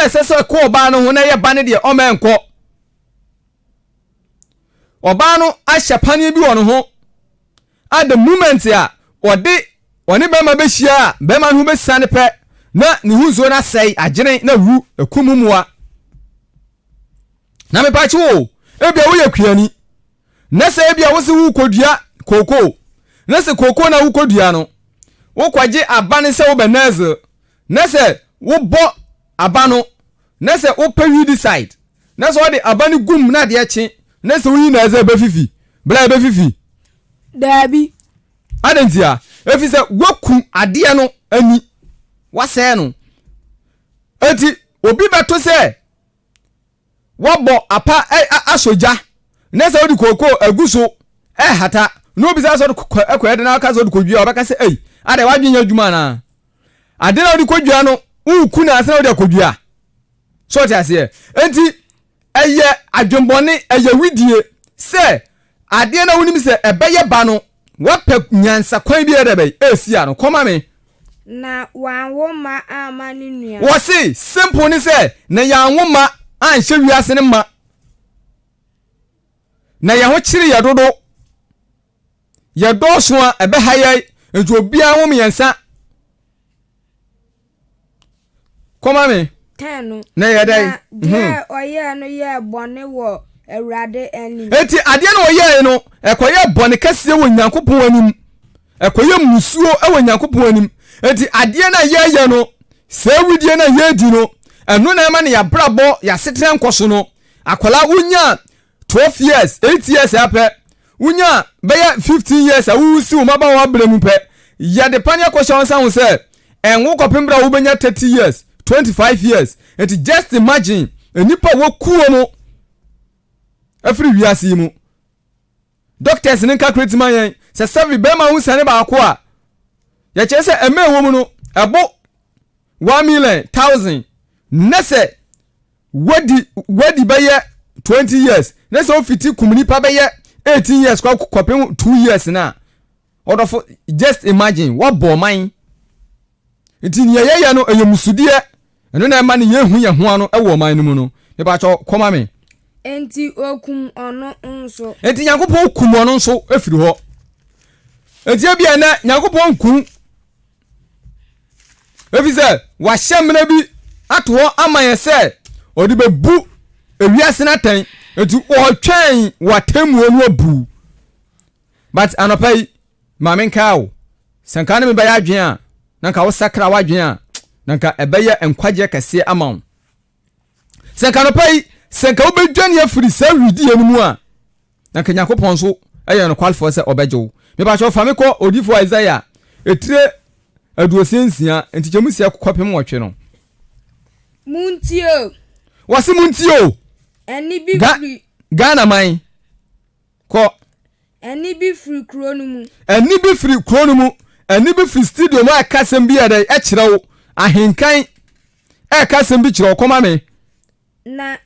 no a ɛsɛ sɛ ɛkɔ ɔbaa no ho na ɛyɛ ba no deɛ ɔmma ɛnkɔ. Ɔbaa no ahyɛ paneɛ bi wɔ ne ho a the moment a ɔde ɔne bɛrima bɛhyia a bɛrima no ho bɛsiane pɛ na ne ho nsuo no asɛe agyene na wu ɛkum mmoa. Na mepakye wo ebia woyɛ kuani na sɛ ebia wo se wokɔdua kookoo na sɛ kookoo na wokɔdua no wokɔgye aba no sɛ wobɛ nɛɛse na sɛ wobɔ aba no na sɛ wopɛ weedicide na sɛ ɔde aba no gum na adeɛ kye na sɛ woyi na ɛsɛ ɛbɛfifi bla ɛbɛfifi. Daabi. Adɛn ntia? Ɛfiri sɛ woaku adeɛ no ani, woasɛe no. Enti obi bɛto sɛ woabɔ apa asɔ gya na sɛ wode kookoo agu so ɛhata na obisa sɛ ɔde kɔyɛ de na aka sɛ ɔde kɔdua ɔbɛka sɛ ei adɛn w'adwene nyɛ adwuma anaa? Ade na wode kɔdua no woreku no ansa na wode akɔdua. So ɔte aseɛ? Enti ɛyɛ adwemmɔne, ɛyɛ widie sɛ adeɛ na wonim sɛ ɛbɛyɛ ba no, woapɛ nyansa kwan bi a ɛdɛ bɛyɛ ɛresi ano. Kɔma me. Na wanwo mma amma ne nua. Wɔse simple ne sɛ na yɛanwo mma anhyɛ wiase no ma. Na yɛn ho kyere yɛ dodo. Yɛdɔɔso a ɛbɛha yɛn, nti obiara nwo mmiɛnsa. Kɔma me. Tɛn no. Na yɛ dɛn? Na deɛ mhm. ɔyɛɛ no yɛɛ bɔne wɔ Awurade anim. Enti adeɛ na ɔyɛɛ no, ɛkɔyɛ bɔne kɛseɛ wɔ Nyankopɔn anim. Ɛkɔyɛ mmusuo wɔ Nyankopɔn anim. Enti adeɛ no a yɛyɛ no, sɛ awudie no a yɛredi no, ɛno na ɛma no yɛabrabɔ, yɛasetena nkɔ so no. Akwadaa wonya 12 years, 8 years apɛ, wonya bɛyɛ 15 years a wosi wo mmabaawa berɛ mu pɛ, yɛde paneɛ kɔhyɛ wo nsa ho sɛ ɛnwo kɔpem berɛ a wobɛnya 30 years, 25 years. Nti just imagine nnipa a wɔkuo mu afiri wiase yi mu. Doctors ne nka ma yɛn sɛ sɛbi bɛrima ho sane baako a yɛkyerɛ sɛ ɛmɛ ɛwɔ mu no ɛbo 1 million thousand ne sɛ Wadi wadi bɛyɛ 20 years na sɛ ofiti kum nipa bɛyɛ 18 years kɔ kɔpem 2 years na ɔdɔfo just imagine wabɔ ɔman nti nea yɛyɛ no ɛyɛ musudeɛ ɛno na ɛma ne yɛhu yɛn ho ano ɛwɔ ɔman no mu no mepakyɛ kɔma me. Enti okum ɔno nso. Enti Nyankopɔn kum ɔno nso efiri hɔ. Enti ebia ɛnɛ Nyankopɔn nkum Efisɛ wahyɛ mmara bi ato hɔ ama yɛn sɛ ɔde bɛbu ewiase no atɛn. Enti ɔretwɛn w'atemmuo no abu. But anɔpa yi, ma menkaa wo, sɛ nka ne me bɛyɛ adwene a, na nka wosakra w'adwene a, na nka ɛbɛyɛ nkwagyeɛ kɛseɛ ama wo. Sɛ nka anɔpa yi, sɛ nka wobɛdwane afiri saa widie no mu a, Na nka Nyankopɔn nso yɛ nokwarefoɔ sɛ ɔbɛgye wo. Mepakyɛw fa me kɔ odiyifoɔ Isaiah etire 66 nkyekyɛmu 6 kɔpem 8 no. Montie o. Wɔse montie o. Ɛnne bi firi. Ghana man. Kɔ. Ɛnne bi firi kuro no mu. Ɛnne bi firi kuro no mu. Ɛnne bi firi studio mu a ɛka asɛm bi yɛ dɛ ɛkyerɛ wo. Ahenkan ɛka asɛm bi kyerɛ wo. Kɔma me. Na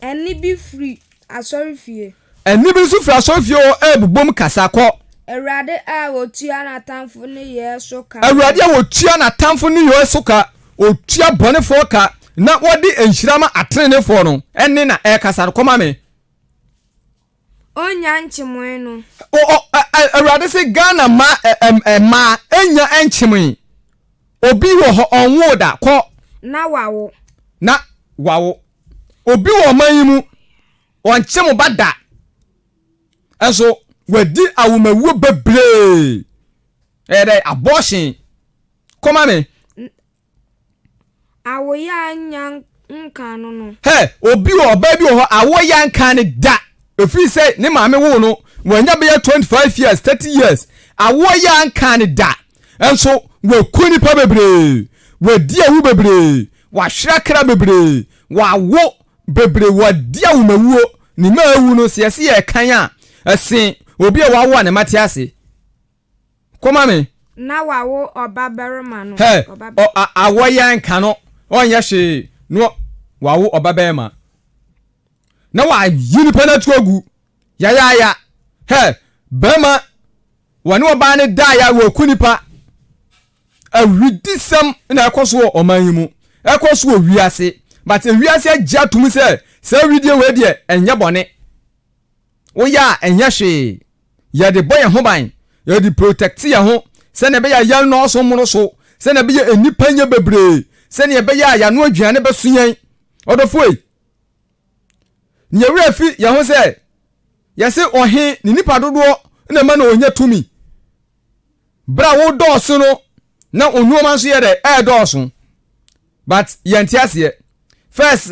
ɛnne bi firi asɔrefie. Ɛnne bi nso firi asɔrefie hɔ rebobom kasa kɔ. Awurade a ɔtua n'atamfo nneyɛɛ so ka. Awurade a ɔtua n'atamfo nneyɔɛ so ka, ɔtua bɔnefoɔ ka, na ɔde nhyira ma ateneneefoɔ no, ɛnne na ɛrekasa no. Kɔma me. Ɔnnya nkyemoe no. O o ɛ ɛ Awurade se Ghana mma ɛ ɛ mmaa nnya nkyemoe. Obi wɔ hɔ ɔnwoo da, kɔ. Na wawo. Na wawo. Obi wɔ ɔman yi mu, ɔnkyem ba da. Nso wadi awomawuo bebree. Ɛyɛ dɛ abortion. Kɔma me. Awoyɛ a nnya nkaa no no. Hɛ! Obi wɔ, ɔbaa bi wɔ hɔ, awoyɛ a nkaa no da. Ɛfiri sɛ ne maame woo no, wanya bɛyɛ 25 years, 30 years. Awoyɛ a nkaa no da. Nso waku nnipa bebree, wadi awu bebree, wahwere akra bebree, wawo bebree, wadi awomawuo. Ne mma awu no, sɛ yɛse yɛrekan a, ɛsen obi a wawo a ne mma te ase. Kɔ ma me. Na wawo ɔbabarima no. Hɛ, ɔ, a, awɔ yɛ nka no, ɔnyɛ hwee, na wawo ɔbabarima. Na wayi nipa no atu agu, yayaaya. Hɛ, barima, wɔne ɔbaa no daeɛ a wɔku nipa. Awudisɛm na ɛkɔ so wɔ ɔman yi mu, ɛkɔ so wɔ wiase. But ewiase agye atom sɛ saa awidie wei deɛ ɛnyɛ bɔne. Woyɛ a ɛnyɛ hwee. Yɛde bɔ yɛn ho ban, yɛde protect yɛn ho sɛnea ɛbɛyɛ a yɛnnɔɔso mmoro so, sɛnea ɛbɛyɛ nnipa nyɛ bebree, sɛnea ɛbɛyɛ a yɛano aduane bɛso yɛn. Ɔdɔfoɔ yi, nea werɛ fi yɛn ho sɛ yɛse ɔhe ne nipa dodoɔ na ɛma na ɔnya tumi. Berɛ a wodɔɔso no na nneɛma nso yɛ dɛ ɛredɔɔso. But yɛnte aseɛ. First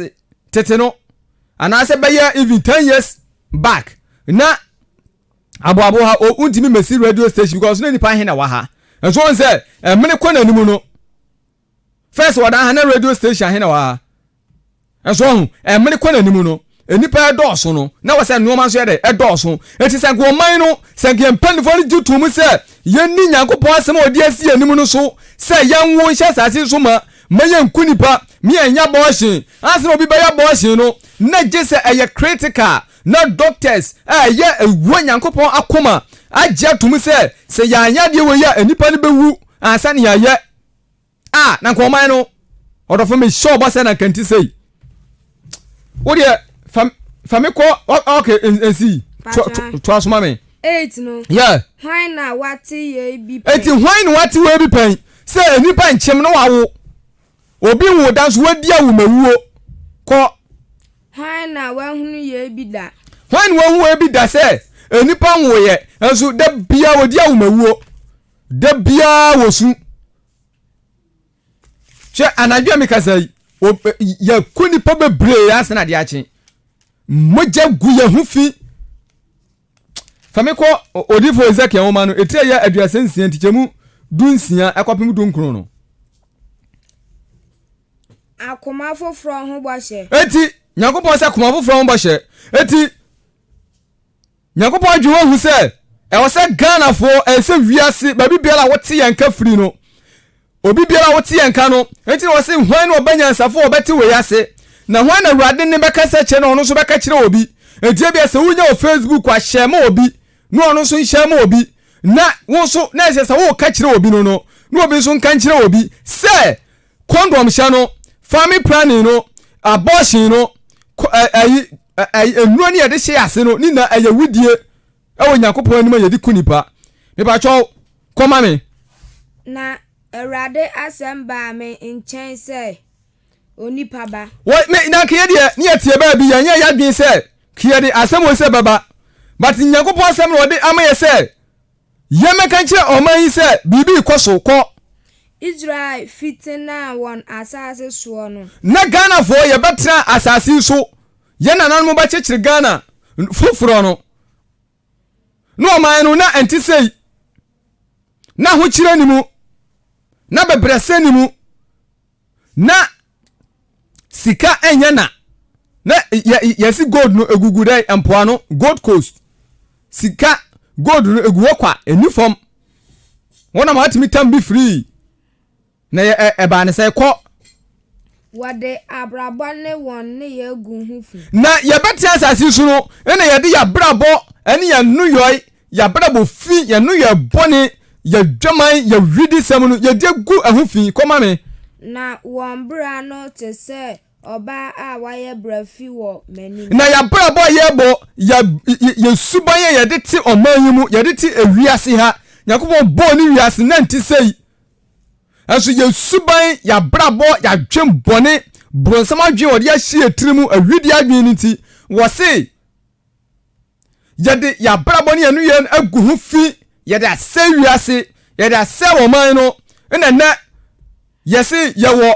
tete no anaasɛ bɛyɛ even 10 years back na aboabo ha o ntumi mesi radio station because na nipa he na wɔ ha. Nso wɔn sɛ ɛmene kɔ n'anim no, first wɔda ha na radio station he na wɔ ha. Nso ɔho ɛmene kɔ n'anim no, nipa ɛdɔɔso no na wɔ sɛ nneɛma nso yɛ dɛ ɛdɔɔso. Eti sɛ nka ɔman no, sɛ nka yɛn mpanimfoɔ no gye to mu sɛ yɛnni Nyankopɔn asɛm a ɔde asi yɛn anim no so sɛ yɛnwo nhyɛ asase so ma yɛnku nipa ma yɛnyɛ abortion ansa na obi bɛyɛ abortion no, na gye sɛ ɛyɛ critical na doctors a ɛyɛ ewura Nyankopɔn akoma agye atom sɛ sɛ yɛanyɛ adeɛ wɔ yi a nipa no bɛwu ansa na yɛayɛ a, na nka ɔman no, ɔdɔfo, mi hyɛ ɔbɔ sɛ na nka nti sɛyi wodeɛ fa mi kɔ. Ok, nsi to asoma mi. 8 no. Yeah. Hwan na wate yei bi pɛn? Eti hwan na wate wei bi pɛn sɛ nipa nkyɛm na wawo obi wo da nso wadi awomawuo kɔ? Hwan na wahunu yei bi da? Hwan na wahu wei bi da sɛ nipa nwoyɛ nso da bia wɔdi awomawuo, da biara wɔ su? Hwɛ, anadwo a mekasa yi, yɛku nipa bebree asena adeɛ akye, mogya gu yɛn ho fi. Fa me kɔ odifo Ezekiel nwoma no etiri ɛyɛ 36 ntikyɛmu 16 ɛkɔpem 19 no. Akoma foforɔ ho bɔhyɛ. Eti Nyankopɔn sɛ akoma foforɔ ho bɔhyɛ. Eti Nyankopɔn adwe wɔn hu sɛ ɛwɔ sɛ Ghanafoɔ, ɛyɛ sɛ wiase baabi biara a wote yɛn ka firi no, obi biara a wote yɛn ka no, enti na wɔse hwan na ɔbɛ nyansafo a ɔbɛte wei ase, na hwan na Awurade ne bɛkasa kyerɛ na ɔno nso bɛka kyerɛ obi? Enti ebia sɛ wonya wɔ Facebook a, hyɛ ma obi na ɔno nso nhyɛ ma obi, na wo nso na ɛsɛ sɛ woka kyerɛ obi no na obi nso nka nkyerɛ obi sɛ condom hyɛ no, family planning no, abortion no, ɛyi ɛyi nnuro ne yɛde hyɛ ase no ne na ɛyɛ wudie ɛwɔ Nyankopɔn anim a yɛde ku nipa. Mepakyɛw, kɔma me. Na Awurade asɛm baa me nkyɛn sɛ, "Onipa ba." Wɔ me na nka yɛ deɛ ne yɛteɛ baabi, yɛnyɛ yɛadwene sɛ yɛde asɛm wɔ sɛ bɛba, but Nyankopɔn asɛm na ɔde ama yɛ sɛ yɛmmɛka nkyerɛ ɔman yi sɛ biribi kɔ so kɔ. Israel fi tenaa wɔn asase soɔ no. Na Ghanafoɔ yɛbɛtena asase yi so, yɛn nananom bɛkyekyere Ghana foforɔ no, na ɔman no na ɛnte sɛi, na ahokyerɛ ni mu, na bɛbrɛsɛ ni mu, na sika ɛnyɛ na yɛsi gold no egugu dɛ mpoano, Gold Coast sika, gold no egu hɔ kwa, eni fam, wɔn a wɔatumi tam bi free na yɛ ɛbaa ne sɛ kɔ. Wɔde abrabɔ ne wɔn nneyɛɛ gu ho fi. Na yɛbɛtena asase so no, ɛna yɛde yɛabrabɔ ɛne yɛn nneyɔe, yɛabrabɔ fi, yɛn nneyɔe bɔne, yɛdwaman, yɛwidisɛm no, yɛde gu ɛho fi. Kɔma me. Na wɔn bra no te sɛ ɔbaa a wayɛ bra fi wɔ m'anim. Na yɛabrabɔ a yɛbɔ, yɛ suban a yɛde te ɔman yi mu, yɛde te ewiase ha, Nyankopɔn bɔɔ ne wiase na nte sɛ yi, ɛnso yɛ suban, yɛabrabɔ, yɛadwen bɔne, borɔnsam adwen a wɔde ahyɛ yɛ tiri mu, awidi adwen no nti, wɔse yɛde yɛabrabɔ ne yɛn yɛn agu ho fi, yɛde asɛ wiase, yɛde asɛ ɔman no. Ɛna nnɛ yɛse yɛwɔ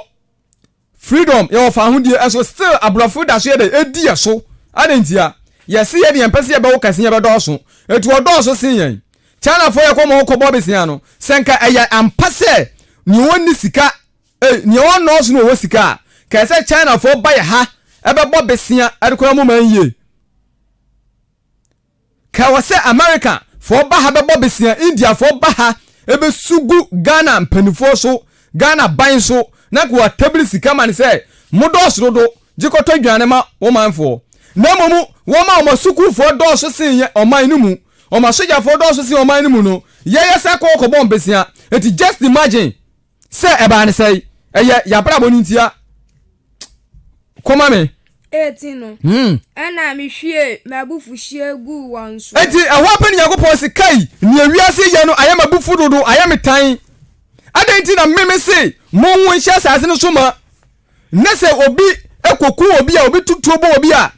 freedom, yɛwɔ fahodie, ɛnso still aborɔfo da so yɛ dɛ edi yɛ so. Ade ntia yɛse yɛde yɛn pɛ sɛ yɛbɛwo kɛse, yɛbɛdɔɔso, etu ɔdɔɔso sen yɛn. Chinafoɔ yɛ kɔ ma wɔkɔbɔ besia no sɛ nka ɛyɛ ampa sɛ nea wɔnni sika ee, nea wɔnnɔɔso na wɔwɔ sika a, kɛɛ sɛ Chinafoɔ ba yɛ ha ɛbɛbɔ besia ɛde kɔ ɛmo man yie. Kɛwɔ sɛ America foɔ ba ha bɛbɔ besia, India foɔ ba ha ɛbɛsu gu Ghana mpanimfoɔ so, Ghana ban so, na nka wɔatabiri sika ma no sɛ modɔɔso dodo, gye kɔtɔ aduane ma wo manfoɔ. Na mmom wɔn a wɔn asukuufoɔ dɔɔso sen yɛ ɔman no mu, wɔn asogyafoɔ dɔɔso sen ɔman no mu no, yɛyɛ sɛ kɔɔ kɔbɔ mbesia. Eti just imagine sɛ ɛbaa ne sɛe, ɛyɛ yɛabrabɔ no ntia. Kɔma me. 18 no, ɛnna mehwiee m'abufuhyeɛ guu wɔn soɔ. Enti ɛhɔ ara pɛ na Nyankopɔn se, Kai, nea wiase yɛ no ayɛ m'abufuo dodo, ayɛ me tan. Adɛn nti na me mese, Monwo nhyɛ asase no so ma? Na sɛ obi kɔku obi a, obi to tuo bɔ obi a,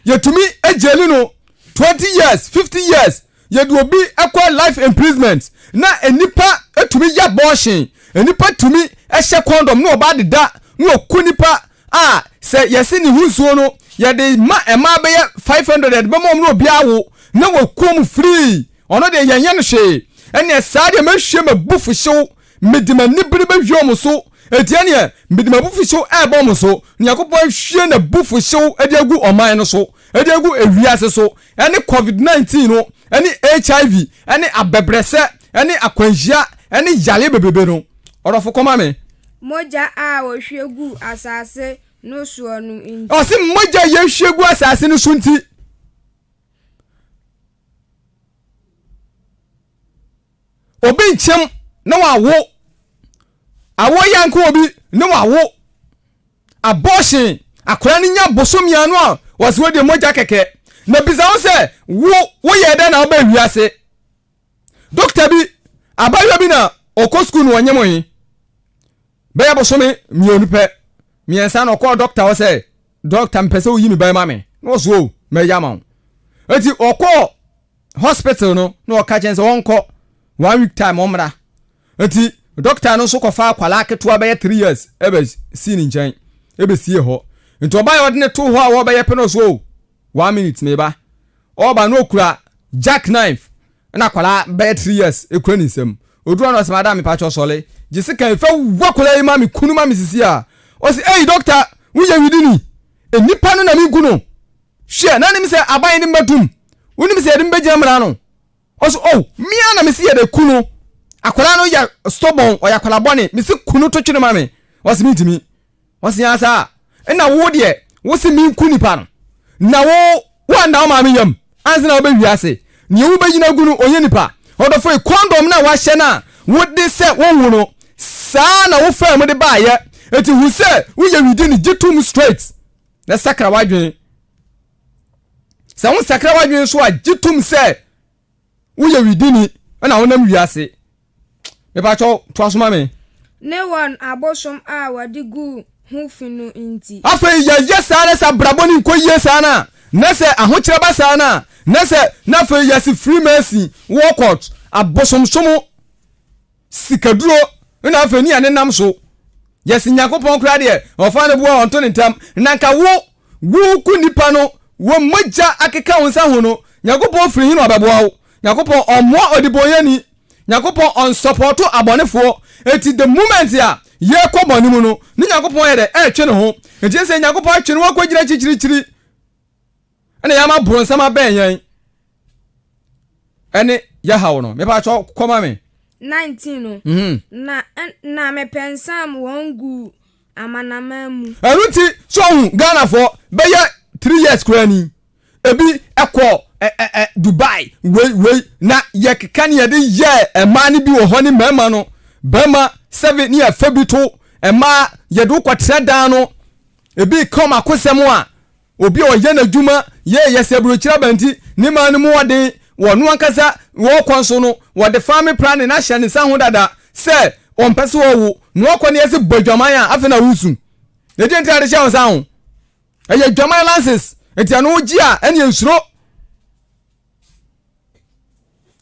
yɛtumi gyeli no 20 years, 50 years, yɛde obi kɔ life imprisonment. Na nnipa tumi yɛ abortion, nnipa tumi hyɛ condom na ɔba deda na ɔku nipa a sɛ yɛse ne ho nsuo no yɛde ma mmaa bɛyɛ 500 yɛde bɛma wɔn na obiara awo na wɔku wɔn free, ɔno deɛ yɛnyɛ no hwee. Ɛnneɛ saa deɛ mɛhwie m'abufuhyew Mede m'anibere bɛhwie wɔn so, enti ɛnneɛ mede m'abufuhyew reba wɔn so. Onyankopɔn ahwie n'abufuhyew de agu ɔman no so, de agu ewiase so, ɛne Covid-19 no, ɛne HIV, ɛne abɛbrɛsɛ, ɛne akwanhyia, ɛne yareɛ bebrebe no. Ɔdɔfo kɔma me. Mogya a wɔhwie guu asase no soɔ no nti. Ɔse mogya a yɛhwie gu asase no so nti. Obi nkyem na wawo. Awo yɛ nka obi ne wawo. Abortion, akwadaa no nya bosome ano a wɔsi wɔ deɛ mogya kɛkɛ. Na bisa ho sɛ wo woyɛ dɛn na wobɛ wiase. Dokta bi, abayewa bi na ɔkɔ sukuu na ɔnyem he. Bɛyɛ bosome mmienu pɛ, mmiɛnsa na ɔkɔɔ dɔkta hɔ sɛ dɔkta mepɛ sɛ woyi me ba ma me. Na ɔso o, mɛyɛ ama wo. Eti ɔkɔɔ hospital no na ɔka kyɛn sɛ ɔnkɔ one week time ɔmmra. Eti dɔkta no nso kɔfa akwadaa ketewa bɛyɛ 3 years ɛbɛ sii ne nkyɛn ɛbɛsie hɔ. Nti ɔbaeɛ ɔde ne too hɔ a wɔbɛyɛ pɛ na ɔso o, one minute meba. Ɔba na ɔkura jack knife na akwadaa bɛyɛ 3 years ekura ne nsam. Oduru hɔ na ɔsɛ madam mepa kyɛw sɔle gye sekan fa wu akwadaa yi ma me kunu ma me sisi a. Ɔsɛ ei dɔkta woyɛ widini nnipa no na me nku no hwɛ na nim sɛ aban de mbɛtum wonim sɛ yɛde mbɛgyina mmara no. Ɔsɛ oh mea na mesi yɛde ku no akwadaa no yɛ stubborn ɔyɛ akwadaa bɔne mesi ku no to twene ma me. Ɔsɛ mentumi. Ɔse aa saa ɛna wo deɛ wo se menku nipa no na wo woanda wo maame yam ansa na wobɛ wiase neɛ wo bɛnyina agu no ɔnyɛ nipa ɔdɔfo yi condom no a wahyɛ no a wode sɛ wonwo no saa na wo faa mu de baayɛ eti hu sɛ woyɛ widi no gye tom straight na sakra w'adwene sɛ wo sakra w'adwene nso a gye tom sɛ woyɛ widini ɛna wonam wiase Mepakyɛw, toa so ma me. Ne wɔn abosom a wɔde guu ho fi no nti. Afei yɛyɛ saa na sɛ abrabɔ no nkɔ yie saa no a, na sɛ ahokyerɛ ba saa no a, na sɛ na afei yɛse Freemason, Walcott, abosomsom, sikaduro, na afei ne yɛnenam so. Yɛse Nyankopɔn koraa deɛ, ɔfa ne boa ɔnto ne ntam. Na nka wo, wo ku nipa no, wo mogya akeka wo nsa ho no, Nyankopɔn firi he na ɔbɛboa wo? Nyankopɔn ɔmmoa ɔdebɔnyɛni. Nyankopɔn ɔnsɔpɔto abɔnefoɔ. Enti the moment a yɛkɔ bɔne mu no, ne Nyankopɔn yɛ dɛ? Ɛretwe ne ho. Enti ɛsɛ Nyankopɔn atwe ne ho akɔgyina akyirikyirikyiri. Ɛna yɛama bronsam abɛn yɛn. Ɛne yɛhaw no. Mepa kyɛw kɔma me. 19 no, na na mepɛnsam wɔn guu amanaman mu. Ɛno nti, sɛ ɔhu Ghanafoɔ bɛyɛ 3 years koraa ni. Ebi kɔ ɛ ɛ ɛ Dubai wei wei na yɛkeka ne yɛde yɛ mmaa no bi wɔ hɔ ne mmarima no. Barima sɛbe ne yɛfa bi to mmaa yɛde wo kɔtena dan no. Ebi ka wɔn akosɛm a obi a ɔyɛ n'adwuma yɛ yɛ sɛ aburokyire aba nti ne mmaa no mu ɔden wɔn ankasa wɔkɔ nso no wɔde family planning ahyɛ ne nsa ho dada sɛ ɔmpɛ sɛ ɔwo na ɔkɔ ne yɛsɛ bɔ adwaman a afei na wosu. Ɛdeɛ nti na de hyɛ wɔn nsa ho. Ɛyɛ adwaman lances nti ɛno wogye a ɛne nsuro.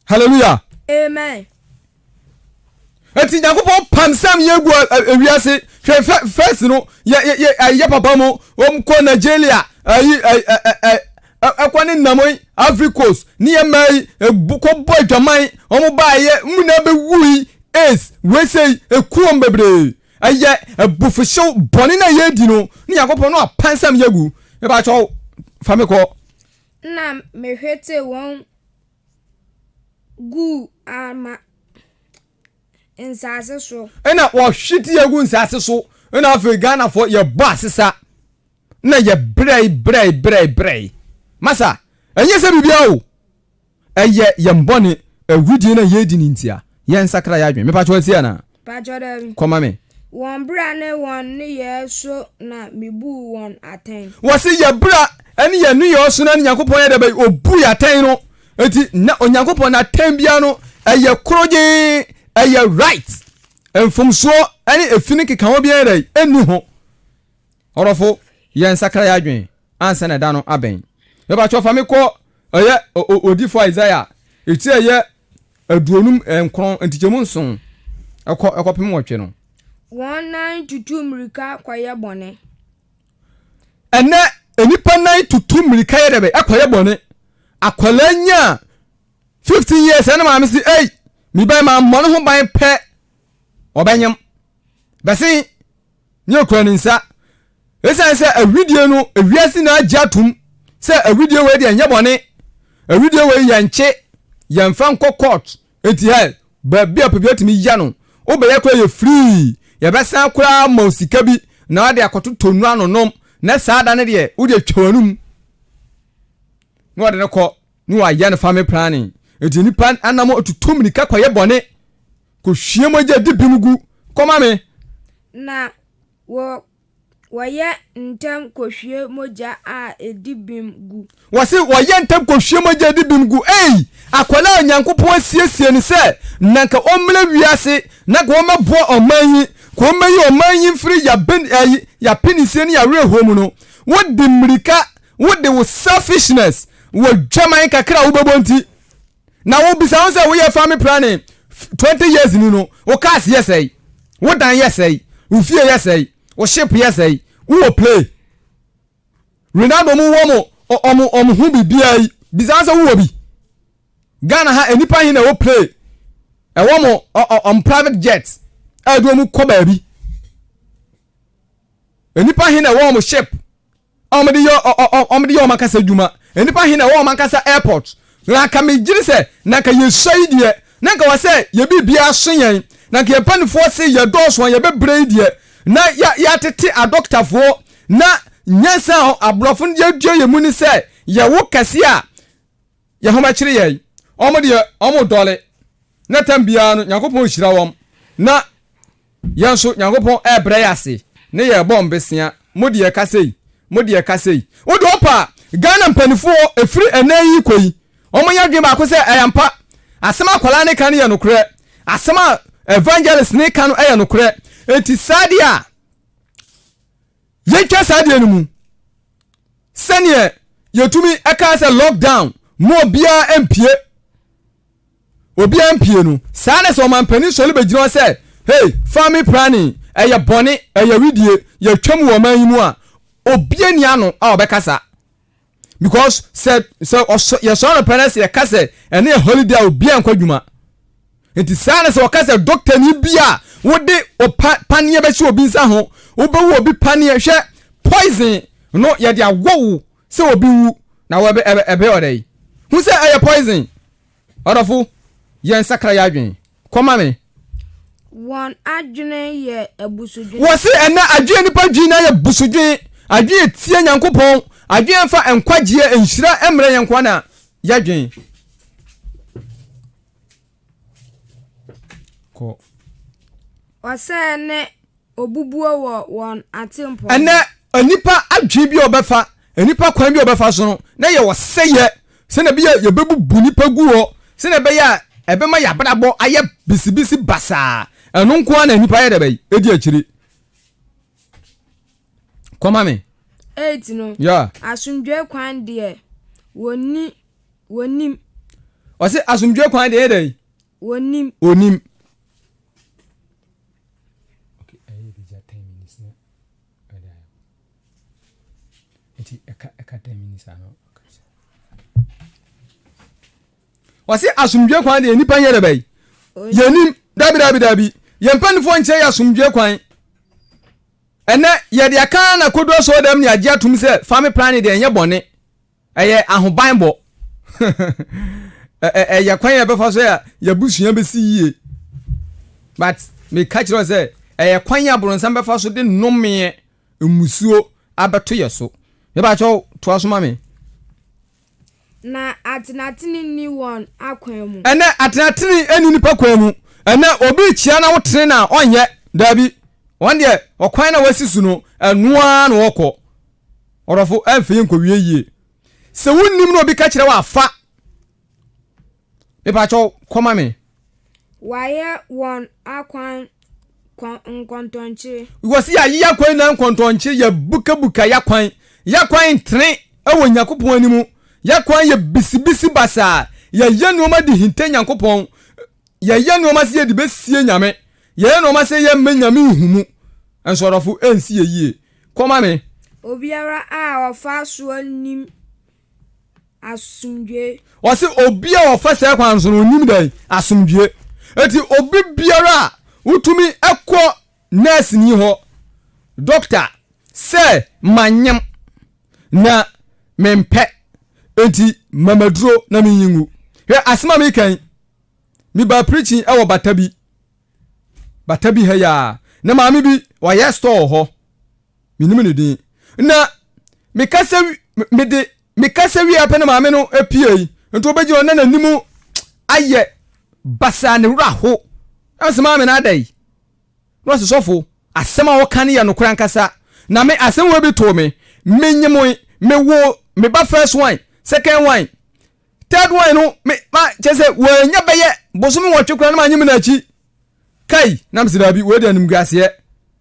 Hallelujah. Amen. Eti Nyankopɔn pam sam yɛ gu ewiase hwɛ first no yɛ yɛ yɛ papa mu wɔn kɔ Nigeria ayi ɛ ɛ ɛ ɛkɔ ne nam yi Ivory Coast ne yɛ mmaa yi kɔ bɔ adwaman wɔn baa yɛ mu na bɛ wu yi AIDS wei eku wɔn bebree. Ɛyɛ abufuhyew bɔne na yɛredi no ne Nyankopɔn no apansam yɛ gu. Mepa kyɛw, fa me kɔ. Nna mehwetee wɔn guu ama nsaase so. Ɛna wɔhwete yɛ gu nsaase so. Ɛna afei Ghanafoɔ yɛbɔ asesa. Na yɛ brɛe brɛe brɛe brɛe. Masa, ɛnyɛ sɛ biribiara o. Ɛyɛ yɛn bɔne, awudie no a yɛredi no ntia. Yɛnsakra yɛn adwene. Mepa kyɛw atie anaa? Pakyɛw daabi. Kɔ ma me. Wɔn bra ne wɔn nneyɛɛ so na mebuu wɔn atɛn. Wɔse yɛ bra ne yɛn nneyɛɛ so na Nyankopɔn yɛ dɛ bɛn? Ɔbuu yɛn atɛn no. Enti na Onyankopɔn n'atɛn biara no ɛyɛ korogyenn, ɛyɛ right. Mfomsoɔ ne efi ne nkekaho biara yɛ dɛn? Ɛnni ho. Ɔdɔfo, yɛnsakra yɛn adwene ansa na ɛda no abɛn. Mepakyɛw fa me kɔ ɛyɛ odifo Isaiah eti a ɛyɛ 59 ntikyɛmu nson ɛkɔ ɛkɔpem nwɔtwe no. Wɔn nan tutu mmirika kɔyɛ bɔne. Ɛnɛ nnipa nan tutu mmirika yɛ dɛbɛ ɛkɔyɛ bɔne. Akwadaa nya 15 years ɛna maame si ei me ba ma mmɔ ne ho ban pɛ ɔbɛnyem. Bɛsen ne okura ne nsa. Esiane sɛ awidie no ewiase nyinaa gye atom sɛ awidie wei deɛ ɛnyɛ bɔne, awidie wei yɛnkye, yɛmfa nkɔ court, enti hɛ baabi a pɛ bi atumi yɛ no, wobɛyɛ koraa yɛ free, yɛbɛsan koraa ma wo sika bi na wode akɔtotɔ nnuro anonom, na saa da no deɛ wode atwa w'anum na wɔde no kɔ na wɔayɛ no family planning. Enti nnipa anam tutu mmirika kɔyɛ bɔne. Kɔhwie mogya di bem gu kɔma me. Na wɔ, wɔyɛ ntɛm kɔhwie mogya a ɛdi bem gu. Wɔse wɔyɛ ntɛm kɔhwie mogya a ɛdi bem gu. Ei! Akwadaa a Onyankopɔn asiesie no sɛ na nka ɔmmrɛ wiase na nka ɔmmɛboa ɔman yi, nka ɔmmɛyi ɔman yi mfiri yaben, ɛyi, yapinisie ne yawerɛhoɔ mu no, wode mmirika, wode wo selfishness, w'adwaman kakra a wobɛbɔ nti, Na wo bisa ho sɛ woyɛ family planning 20 years ni no, wo cars yɛ sɛe, wo dan yɛ sɛe, wo fie yɛ sɛe, wo ship yɛ sɛe, wowɔ plane. Ronaldo mo wɔ mo ɔmo ɔmo ho biribiara yi, bisa ho sɛ wowɔ bi. Ghana ha nnipa he na ɛwɔ plane, ɛwɔ mo ɔmo private jet a ɛde ɔmo kɔ baabi. Nnipa he na ɛwɔ ɔmo ship a wɔde yɛ wɔde yɛ wɔn ankasa adwuma. Nnipa he na ɛwɔ wɔn ankasa airport. Na anka megyere sɛ na anka yɛsua yi deɛ, na anka wɔ sɛ yɛ biribiara so yɛn. Na anka yɛn mpanimfoɔ se yɛdɔɔso a yɛbɛbrɛ yi deɛ, na yɛ yɛatete adɔktafoɔ. Na nyansa a aborɔfo no de adua yɛn mu ne sɛ yɛwo kɛse a yɛn ho bɛkyere yɛn. Wɔn deɛ wɔn dɔle. Na tam biara no Nyankopɔn rehyira wɔn. Na Yɛn nso, Nyankopɔn rebrɛ yɛn ase ne yɛn rebɔ mbesea, mo deɛ ka sei, mo deɛ ka sei. Wo deɛ ɔpɛ a, Ghana mpaninfoɔ ɛfiri ɛnɛ yi rekɔ yi, wɔn nyɛ adwene baako sɛ ɛyɛ ampa, asɛm a akwadaa no reka no yɛ nokorɛ, asɛm a evangelist no reka no yɛ nokorɛ, enti saa deɛ a, yɛntwa saa deɛ no mu. Sɛdeɛ yɛtumi ɛkaa sɛ lockdown, mo obiara mpie. Obiara mpie no. Saa na sɛ ɔmanpanin sɔre bɛgyina hɔ sɛ, Hey, family planning, ɛyɛ bɔne, ɛyɛ wedeɛ, yɛatwam wɔ ɔman yi mu a, obiara nni ano a ɔbɛkasa. Because sɛ sɛ ɔsɔ yɛsɔre anɔpa na sɛ yɛka sɛ ɛne yɛ holiday a obiara nkɔ adwuma. Nti saa na sɛ ɔka sɛ dɔktani bi a wode ɔpa paneɛ bɛhyɛ obi nsa ho, wobɛwu obi paneɛ, hwɛ poison no yɛde awɔ wo sɛ obi wu na wɔbɛ ɛbɛ ɛbɛyɛ ɔdɛ yi. Hu sɛ ɛyɛ poison. Ɔdɔfo, yɛn sakra yɛn adwene. Kɔ ma me. Wɔn adwene yɛ abusudwene. Wɔse ɛnnɛ adwene a nnipa dwen nyinaa yɛ busudwene, adwene a ɛtia Nyankopɔn, adwene a ɛmfa nkwagyeɛ, nhyira mmrɛ yɛn nkoa na yɛdwen. Kɔ. Ɔsɛɛ ne obubuo wɔ wɔn atempɔn mu. Ɛnnɛ, nnipa adwene bi a wɔbɛfa, nnipa kwan bi a wɔbɛfa so no, na yɛ ɔsɛeɛ, sɛdeɛ ɛbɛyɛ a yɛbɛbubu nnipa gu hɔ, sɛdeɛ ɛbɛyɛ a ɛbɛma yɛn abrabɔ ayɛ bisibisi basaa. Ɛno nko ara na nnipa yɛ dɛ bɛyi, ɛdi akyire. Kɔma me. 8 no, Yeah. asomdwoe kwan deɛ, wɔnni, wɔnnim. Ɔse asomdwoe kwan deɛ yɛ dɛ yi? Wɔnnim. Wɔnnim. Okay, ɛyɛ bi gya 10 minutes na ɛde ayɛ. Nti ɛka ɛka 10 minutes ano. Wɔsi asomdwe kwan deɛ nipa nyɛ dɛ bɛyi. Yɛnim dabi dabi dabi. Yɛn mpanimfoɔ nkyerɛ yɛ asomdwe kwan. Ɛnɛ yɛde aka na kodu asɔɔ dɛm ne agye atum sɛ family planning deɛ ɛnyɛ bɔne. Ɛyɛ ahobanbɔ. Ɛyɛ kwan a yɛbɛfa so a yɛabusua bɛsi yie. But meka kyerɛ wo sɛ ɛyɛ kwan a boronsam bɛfa so de nnomeɛ mmusuo abɛto yɛ so. Mebakyɛw toa so ma me. Na atenatene nni wɔn akwan mu. Ɛnɛ atenatene nni nipa kwan mu. Ɛnɛ obi rekyia na wotene no a ɔnyɛ. Daabi. Wɔn deɛ, ɔkwan no a wɔasi so no, ɛno ara na wɔkɔ. Ɔdɔfo, ɛmfa yi nkɔwie yie. Sɛ wonnim na obi ka kyerɛ wo a, fa. Mepakyɛw, kɔma me. Wɔayɛ wɔn akwan nkɔntɔnkyere. Wɔsi yɛaye y'akwan nyinaa nkɔntɔnkyere, yɛabukabuka y'akwan. Y'akwan ntene wɔ Nyankopɔn anim. Y'akwan yɛ bisibisi basaa. Yɛyɛ nnoɔma de hinta Nyankopɔn. Yɛyɛ nnoɔma sɛ yɛde bɛsie Nyame. Yɛyɛ nnoɔma sɛ yɛmma Nyame nhu mu. Nso ɔdɔfo, ɛnsi yɛ yie. Kɔma me. Obiara a ɔfa soɔ nnim asomdwoe. Ɔse obi a ɔfa saa kwan so no onim dɛn? Asomdwoe. Eti obi biara a wotumi kɔ nɛɛseni hɔ, dɔkta, sɛ manyem na mempɛ enti ma maduro na menyi ngu. Hwɛ asɛm a meka yi, mebaa preaching wɔ bata bi, bata bi ha yi ara, na maame bi ɔyɛ store wɔ hɔ. Menim ne din. Na mekasa mede mekasa wie apɛ na maame no apue nti ɔbɛgyina hɔ na n'anim ayɛ basaa ne werɛ aho. Na sɛ maame no ada yi. Na ɔsɛ sɔfo asɛm a ɔka no yɛ nokorɛ ankasa. Na me asɛm wei bi too me. Menyemoe mewo me ba first one second one third one no me ma kyɛ sɛ wɔanya bɛyɛ bosome nwɔtwe koraa na manyem no akyi. Kai! Na mese daabi, wei deɛ animguaseɛ,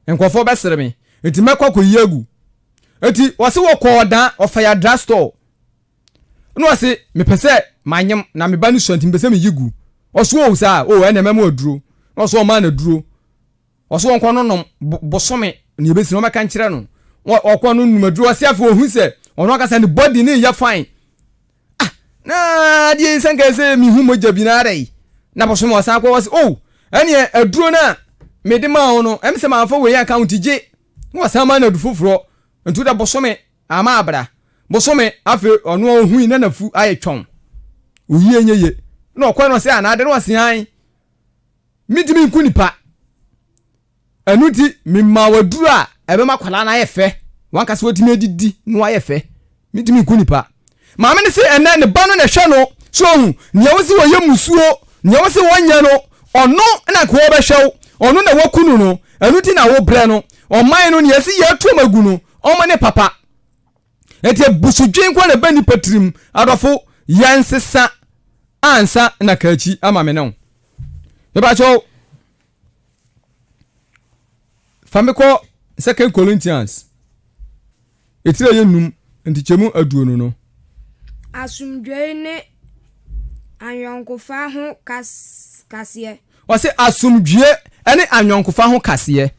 nkurɔfoɔ bɛsere me, enti mɛkɔ akɔyi agu. Enti wɔse wɔkɔɔ ɔdan, ɔfayadra store. Ɛna ɔse, mepɛ sɛ manyem na me ba no sua nti mepɛ sɛ meyi gu. Ɔse oh saa, oh ɛnna mɛma aduro. Na ɔse ɔmaa no aduro. Ɔse ɔnkɔ no nom bosome nea ɛbɛsi no ɔmɛka nkyerɛ no. Ɔkɔ no nom aduro, ɔse afei ɔhu sɛ ɔno ankasa ne body no yɛ fine. Ah, na adeɛ yi sɛ nka sɛ mehu mogya bi na adɛn na bosome ɔsan kɔ ɔse oh ɛneɛ aduro no a mede maa wo no ɛm sɛ mamfa wei anka wo nti gye na wɔsan ma no adu foforɔ nti wode bosome ama abra bosome afei ɔno a ɔhui na nafu ayɛ twɔn oyie nyɛ ye na ɔkɔ no ɔse anaade na ɔse an mentumi nku nipa Ɛno nti, memaa wo aduru a ɛbɛma akwadaa no ayɛ fɛ, w'ankasa watumi adidi na wayɛ fɛ. Mentumi nku nipa. Maame no se ɛnnɛ ne ba no na ɛhwɛ no, so ohu, nea wose wɔyɛ mmusuo, nea wose wɔnyɛ no, ɔno na nka ɔrebɛhwɛ wo, ɔno na waku no no, ɛno nti na wobrɛ no. Ɔman no, nea ɛse yɛatu wɔn agu no, wɔn ne papa. Enti abusudwen nko na ɛba nnipa tirim. Adɔfo, yɛnsesa ansa na kaakyi ama me ne wo. Mepakyɛw. Fa me kɔ Second Corinthians, etire yɛ num, ntikyɛmu aduonu no. Asomdwoe ne ayɔnkofa ho kaseɛ. Ɔse asomdwoe ne ayɔnkofa ho kaseɛ.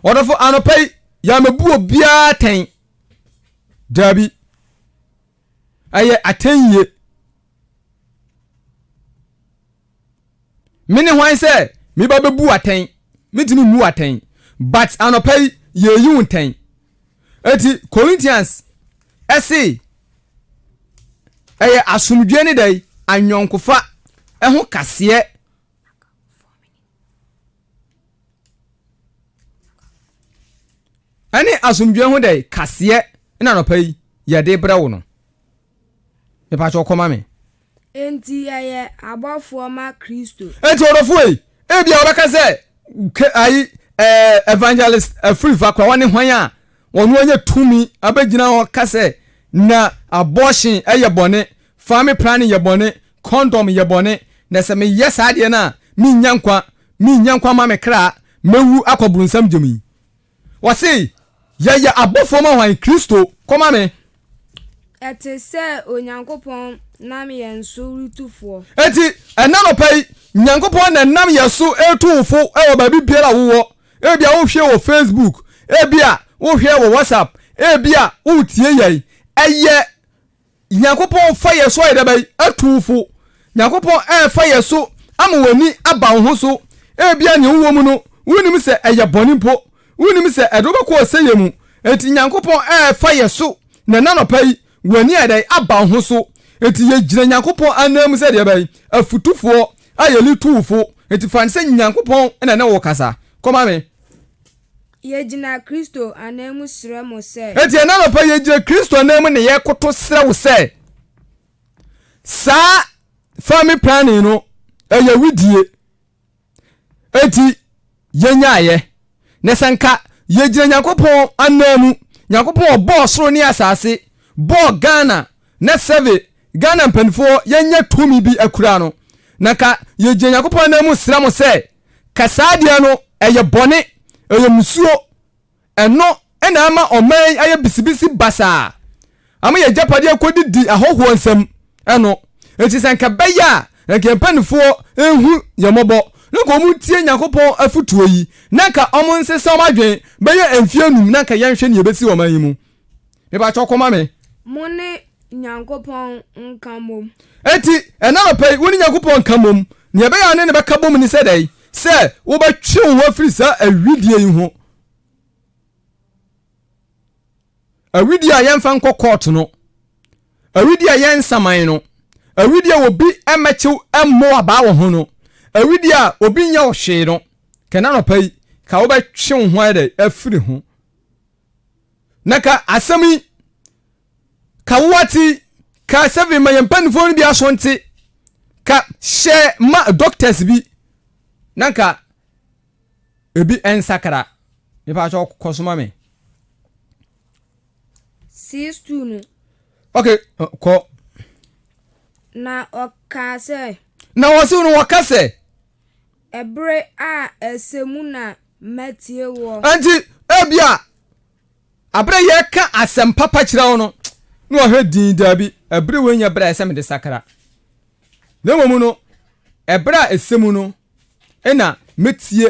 Ɔdɔfo anɔpa yi yɛamɛbu obiara atɛn. Daabi. Ɛyɛ atɛnyie. Me ne hwan sɛ me ba bɛbu atɛn? Mentumi mmu atɛn. But anɔpa yi, yɛreyi wo ntɛn. Eti Corinthians ɛse ɛyɛ asomdwoeɛ ne dɛn? Anyɔnkofa ɛho kaseɛ. Ɛne asomdwoeɛ ho dɛn? Kaseɛ na anɔpa yi yɛde brɛ wo no. Mepakyɛw kɔ ma me. Enti yɛyɛ abɔfoɔ ma Kristo. Enti ɔdɔfo ei, ebia wobɛka sɛ, ke, ayi, ɛɛ, Evangelist Afrifa koraa, ɔne hwan a ɔno anya tumi abɛgyina hɔ ka sɛ na abortion yɛ bɔne, family planning yɛ bɔne, condom yɛ bɔne, na sɛ meyɛ saa adeɛ no a, mennya nkwa, mennya nkwa mma me kra, mɛwu akɔ bronsam gyem yi. Wɔse, Yɛyɛ abɔfoɔ ma hwan? Kristo. Kɔma me. Ɛte sɛ Onyankopɔn nam yɛn so retu foɔ. Enti, ɛnnɛ anɔpa yi, Nyankopɔn na ɛnam yɛn so retu wo fo wɔ baabi biara a wowɔ. Ebia wohwɛ wɔ Facebook, ebia wohwɛ wɔ WhatsApp, ebia woretie yɛn. Ɛyɛ Nyankopɔn fa yɛ so ayɛ dɛ bɛn? Atu wo fo. Nyankopɔn ɛɛfa yɛ so ama w'ani aba wo ho so. Ebia nea wowɔ mu no, wunnim sɛ ɛyɛ bɔne mpo. Wunnim sɛ ɛde wo bɛkɔ ɔsɛeɛ mu. Enti Nyankopɔn ɛɛfa yɛ so na ɛnnɛ anɔpa yi, w'ani ayɛ dɛn? Aba wo ho so. Enti yɛgyina Nyankopɔn ananmu sɛ deɛ bɛn? Afutufoɔ a yɛde tu wo fo. Enti fa no sɛ Nyankopɔn na ɛne wo rekasa. Kɔma me. Yɛgyina Kristo ananmu srɛ mo sɛ. Enti ɛnnɛ anɔpa yi, yɛgyina Kristo ananmu na yɛkoto srɛ wo sɛ, saa family planning no, ɛyɛ widie. Enti yɛnyaeɛ. Na sɛ nka Yɛgyina Nyankopɔn ananmu. Nyankopɔn ɔbɔɔ soro ne asase, bɔɔ Ghana na sɛbe Ghana mpaninfoɔ yɛnyɛ tumi bi akura no. Na ka yɛgyina Nyankopɔn ananmu srɛ mo sɛ, ka saa adeɛ no ɛyɛ bɔne, ɛyɛ musuo. Ɛno na ama ɔman yi ayɛ bisibisi basaa, ama yɛn agyapadeɛ akɔdidi ahɔhoɔ nsam. Ɛno nti sɛ anka ɛbɛyɛ a, anka yɛn mpanimfoɔ nhu yɛn mmɔbɔ, na anka wɔntie Nyankopɔn afotuo yi, na anka wɔnsesa wɔn adwene bɛyɛ mfeɛ num, na anka yɛnhwɛ nea ɛbɛsi wɔ ɔman yi mu. Mepakyɛw kɔma me. Mo ne Nyankopɔn nka mmom. Enti, ɛnnɛ anɔpa yi, wo ne Nyankopɔn nka mmom. Nea ɛbɛyɛ a wo ne no bɛka bom ne sɛ dɛn? Sɛ wobɛtwe wo ho afiri saa awidie yi ho. Awidie a yɛmfa nkɔ kɔɔto no, awidie a yɛnsaman no, awidie a obi mmɛkyew mmɔ abaa wɔ ho no, awidie a obi nyɛ wo hwee no, kɛnɛ anɔpa yi, ka wobɛtwe wo ho ayɛ dɛ afiri ho. Na ka asɛm yi, ka wo ate, ka sɛbe ma yɛn mpanimfoɔ no bi aso nte, ka hyɛ ma doctors bi, na nka ebi nsakra. Mepa kyɛw kɔ so ma me. 6:2 no. Okay, kɔ. Na ɔkaa sɛ. Na wɔse no wɔka sɛ. Ɛbere a ɛsɛ mu na matie woɔ. Enti ebia bere a yɛreka asɛm papa kyerɛ wo no, na wahwɛ dinn, Dabi, ɛbere wei nyɛ bere a ɛsɛ mede sakra. Na mmom no, ɛbere a ɛsɛ mu no na metie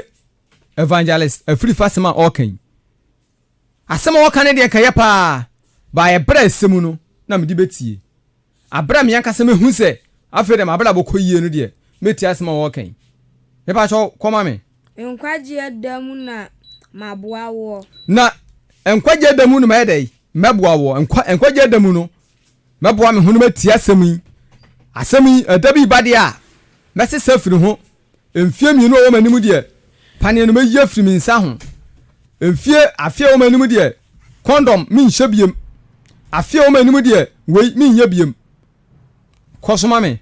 Evangelist Afrifa asɛm a ɔreka yi. Asɛm a ɔka no deɛ nka ɛyɛ paa, but ɛberɛ a ɛsɛ mu no na mede bɛtie. Aberɛ a me ankasa mɛhu sɛ afei deɛ m'abrabɔ kɔ yie no deɛ, mɛtie asɛm a ɔreka yi. Mepakyɛw, kɔ ma me. Nkwagyeɛ da mu na maboa woɔ. Na nkwagyeɛ da mu no mɛyɛ dɛn? Mɛboa woɔ. Nkwa, nkwagyeɛ da mu no, mɛboa me ho na matie asɛm yi. Asɛm yi, ɛda bi reba deɛ a, mɛsesa afiri ho. Mfeɛ mmienu a ɛwɔ m'anim deɛ, paneɛ no mɛyi afiri me nsa ho. Mfeɛ, afe a ɛwɔ m'anim deɛ, kɔndɔm menhyɛ biem. Afe a ɛwɔ m'anim deɛ, wei menyɛ biem. Kɔ so ma me.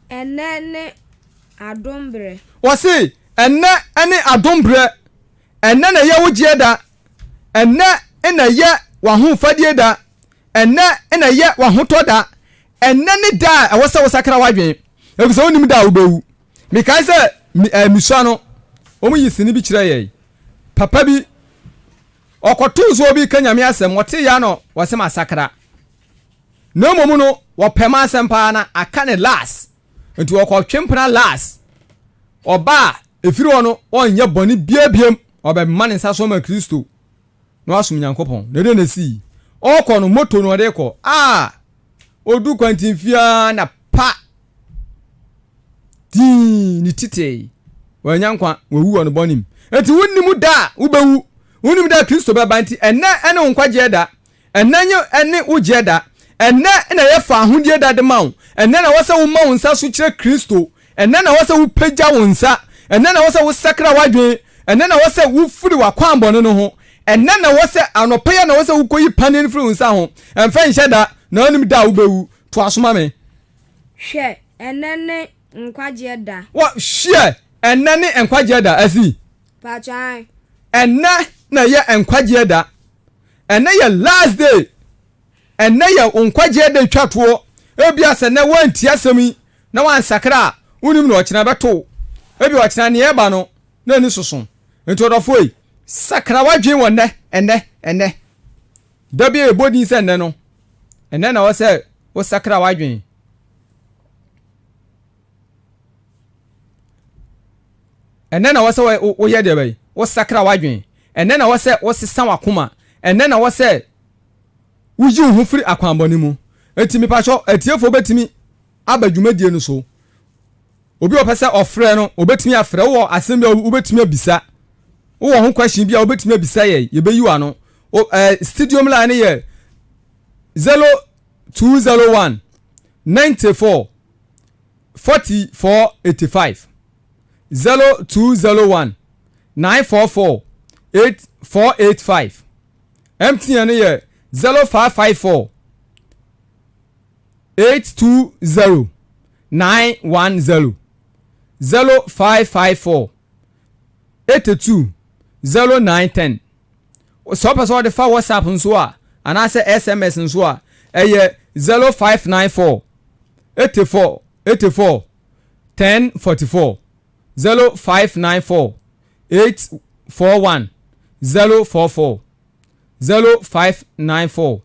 Ɛnnɛ ne adom berɛ. Wɔse, ɛnnɛ ne adom berɛ. Ɛnnɛ na ɛyɛ wo gyeɛ da. Ɛnnɛ na ɛyɛ w'ahofadie da. Ɛnnɛ na ɛyɛ w'ahotɔ da. Ɛnnɛ ne da a ɛwɔ sɛ wosakra w'adwene, efisɛ wonnim da a wobɛwu. Mekae sɛ me, eh, mesua no, wɔyi sini bi kyerɛɛ yɛn. Papa bi, ɔkɔtoo so obi reka Nyame asɛm, ɔtee ya no, ɔse masakra. Na mmom no, wɔpɛ m'asɛm paa na aka ne last. Nti ɔkɔtwe mpena last. Ɔba a, ɛfiri hɔ no, ɔnyɛ bɔne biara biam. Ɔbɛma ne nsa so ama Kristo. na wasom Nyankopɔn. Na dɛn na esii? Ɔrekɔ no, moto na ɔde rekɔ. A! Odu kwantinfi ara na pa! Dii, ne ti tee. Wannya nkwa, wawu wɔ ne bɔne mu. Enti wonnim da a wobɛwu. Wonnim da a Kristo bɛba. Enti ɛnnɛ ne wo nkwagyeɛ da. Ɛnnɛ nye ne wo gyeɛ da. Ɛnnɛ na ɛyɛ faahodie da de ma wo. Ɛnnɛ na ɛwɔ sɛ woma wo nsa so kyerɛ Kristo. Ɛnnɛ na ɛwɔ sɛ wopagya wo nsa. Ɛnnɛ na ɛwɔ sɛ wosakra w'adwene. Ɛnnɛ na ɛwɔ sɛ wofiri w'akwammɔne no ho. Ɛnnɛ na ɛwɔ sɛ, anɔpa yi ara na ɛwɔ sɛ wokɔyi paneɛ no firi wo nsa ho. Ɛmfa nhyɛ da, na wonim da a wobɛwu. Toa so ma me. Hwɛ, ɛnnɛ ne nkwagyeɛ da. Wɔ, hwɛ, ɛnnɛ ne nkwagyeɛ da. Asi. Paatwa ae. Ɛnnɛ na ɛyɛ nkwagyeɛ da. Ɛnnɛ yɛ last day. Ɛnnɛ yɛ wo nkwagyeɛ da twa toɔ. Ebia sɛ nnɛ woantie asɛm yi na woansakra a, wonnim nea ɔkyena bɛto wo. Ebia ɔkyena nea ɛreba no, na ani soso. Enti ɔdɔfoɔ yi, sakra w'adwene wɔ nnɛ, ɛnnɛ, ɛnnɛ. Da bi a yɛbɔ din sɛ nnɛ no, ɛnnɛ na ɛwɔ sɛ wosakra w'adwene. Ɛnnɛ na ɛwɔ sɛ woyɛ deɛ bɛyi, wosakra w'adwene. Ɛnnɛ na ɛwɔ sɛ wosesa w'akoma. Ɛnnɛ na ɛwɔ sɛ woyi wo ho firi akwammɔne mu. Enti mepakyɛw, atiefoɔ bɛtumi aba dwumadie no so. Obi a ɔpɛ sɛ ɔfrɛ no, ɔbɛtumi afrɛ. Wowɔ asɛm bi a wobɛtumi abisa. Wowɔ ho question bi a wobɛtumi abisa yɛn, yɛbɛyi w'ano. O, eh, studio line no yɛ 0201 94 44 85. 0201 944 8 485. MTN no yɛ 0554 820 910 0554 82 0910. Sɛ wopɛ sɛ wɔde fa WhatsApp nso a, anaasɛ SMS nso a, ɛyɛ 0594 84 84 10 44, 0594 841 044, 0594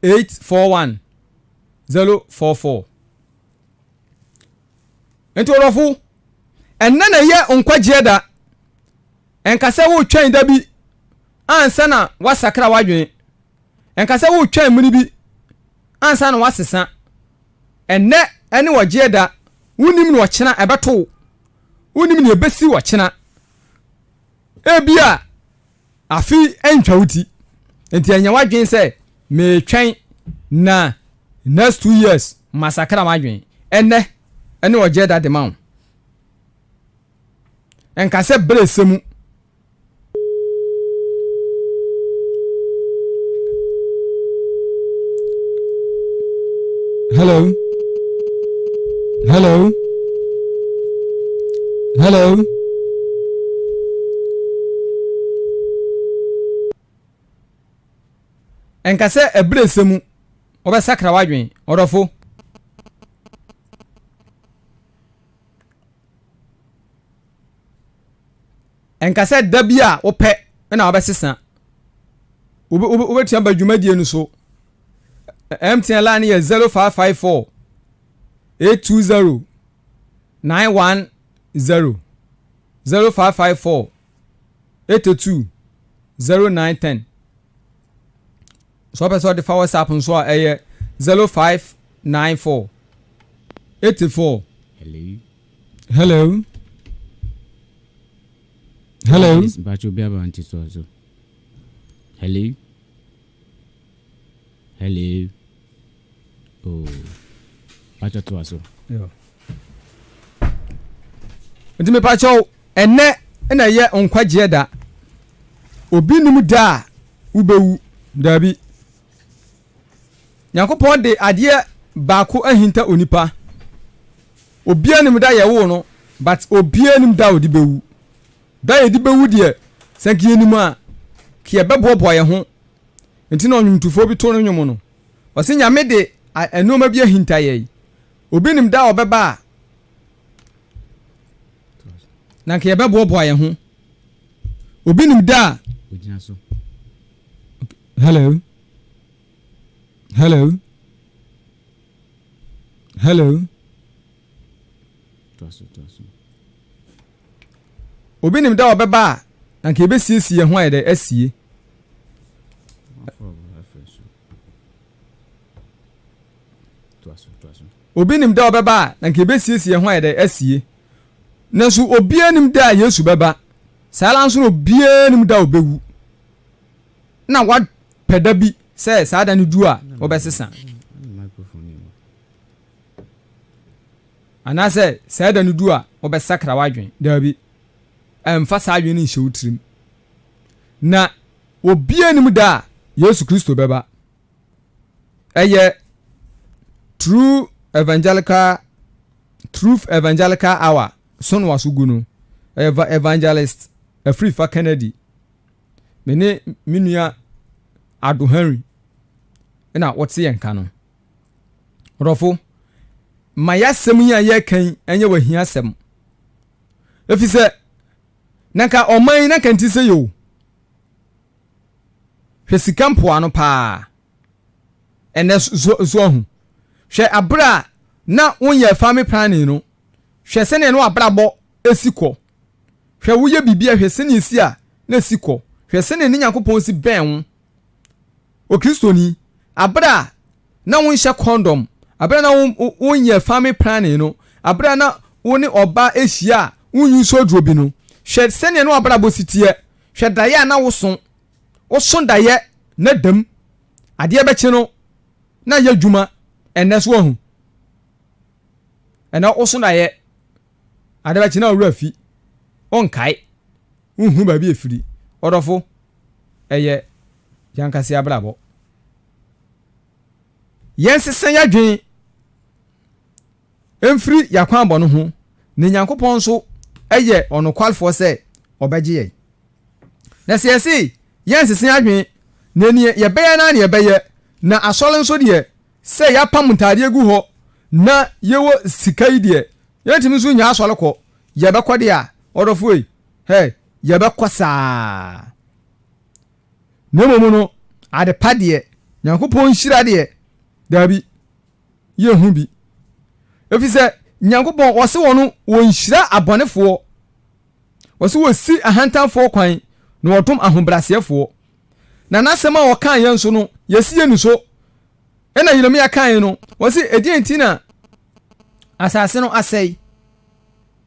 841 044. Nti ɔdɔfo, ɛnnɛ na ɛyɛ nkwagyeɛ da. Ɛnka sɛ woretwɛn da bi ansa na woasakra w'adwene. Ɛnka sɛ woretwɛn mmere bi ansa na woasesa. Ɛnnɛ ne ɔgyeɛ da. Wonnim nea ɔkyena ɛbɛto wo. Wonnim nea ɛbɛsi ɔkyena. Ebia afe ntwa wo ti. Nti ɛnyɛ w'adwene sɛ meretwɛn na next 2 years masakra m'adwene. Ɛnnɛ ne ɔgyeɛ da de ma wo. Ɛnka sɛ berɛ sɛ mu. Hello? Hello? Hello? Ɛnka sɛ ɛberɛ sɛ mu wɔbɛsakra w'adwene, ɔdɔfo. Ɛnka sɛ da bi a wopɛ na wabɛsesa. Wobɛtumi aba dwumadie no so. MTN line yɛ 0554 820 910 0554 82 0910. Sɛ ɔpɛ sɛ ɔde fa WhatsApp nso a ɛyɛ 0594 84. Hello. Hello. Hello. Mpacho obi aba nti so so. Hello. Hello. Oh. Mpacho to aso. Yeah. Nti mepakyɛw ɛnɛ na ɛyɛ nkwagyeɛ da. Obi nim da a wobɛwu. Daabi. Nyankopɔn de adeɛ baako ahinta onipa. Obiara nim da yɛwoo no, but obiara nim da a ɔde bɛwu. Da yɛde bɛwu deɛ, sɛ nka yɛnim a, ka yɛbɛboaboa yɛn ho. Nti na ɔnwomtofoɔ bi too no nwom no. Ɔse Nyame de nneɛma bi ahinta yɛn. Obi nim da a ɔbɛba a, na nka yɛbɛboaboa yɛn ho. Obi nim da a. Hello. Hello. Hello. Obi nim da a ɔbɛba a, na nka yɛbɛsiesie yɛn ho ayɛ dɛ asie. Obi nim da a ɔbɛba a, na nka yɛbɛsiesie yɛn ho ayɛ dɛ asie. Nanso obiara nim da a Yesu bɛba. Saa ara nso na obiara nim da a ɔbɛwu. Na wapɛ da bi sɛ saa da no du a wɔbɛsesa. Anaasɛ saa da no du a wɔbɛsakra w'adwene. Daabi. Ɛmfa saa adwene no nhyɛ wo tirim. Na obiara nim da a Yesu Kristo bɛba. Ɛyɛ True Evangelical Truth Evangelical Hour so na waso gu no. Ɛyɛ Evangelist Afrifa Kennedy. Me ne me nua Ado Henry na wɔte yɛn ka no. Ɔdɔfo, ma yɛasɛm yi a yɛreka yi nyɛ w'ahiasɛm. Efisɛ na nka ɔman yi na nka nti sɛ yɛ o. Hwɛ sika mpoano paa. Ɛnɛ so so ahu. Hwɛ abere a na wonyɛ family planning no. Hwɛ sɛnea na w'abrabɔ esi kɔ. Hwɛ woyɛ biribi a hwɛ sɛnea esi a na esi kɔ. Hwɛ sɛnea ne Nyankopɔn si bɛn wo. Okristoni, abere a na wonhyɛ kɔndɔm, abere a na wonyɛ family planning no, abere a na wo ne ɔbaa ahyia a wonyi nsuo aduro bi no, hwɛ sɛnea na w'abrabɔ si teɛ. Hwɛ daeɛ a na woso. Woso daeɛ na dam. Adeɛ bɛkye no na yɛ adwuma. Ɛnnɛ so wahu. Ɛnnɛ woso daeɛ. Adeɛ bɛkye na owura fi. Wonkae. Wonhu baabi efiri. Ɔdɔfo, ɛyɛ yankase abrabɔ. Yɛnsesa yɛadwen mfiri yɛakwanbɔ no ho, na Nyankopɔn nso yɛ ɔnokwarefoɔ sɛ ɔbɛgye yɛn. Na sɛ yɛse. Yɛnsese adwene, na neɛ yɛbɛyɛ no ara na yɛbɛyɛ, na asɔre nso deɛ, sɛ yɛapam ntaadeɛ gu hɔ na yɛwɔ sika yi deɛ, yɛntumi nso nnya asɔre kɔ. Yɛbɛkɔ deɛ a, ɔdɔfoɔ ei, hɛ, yɛbɛkɔ saa. Na mmom no, ade pa deɛ, Nyankopɔn nhyira deɛ, daabi, yɛnhu bi. Ɛfiri sɛ, Nyankopɔn, ɔse wɔn, wɔnhyira abɔnefoɔ. Wɔse wɔsi ahantanfoɔ kwan na wɔdom ahobrɛaseɛfoɔ. Na n'asɛm a ɔkaeɛ nso no, yɛsi yɛn so. Ɛna Yeremia kaeɛ no, wɔse ɛdeɛn nti na asase no asɛe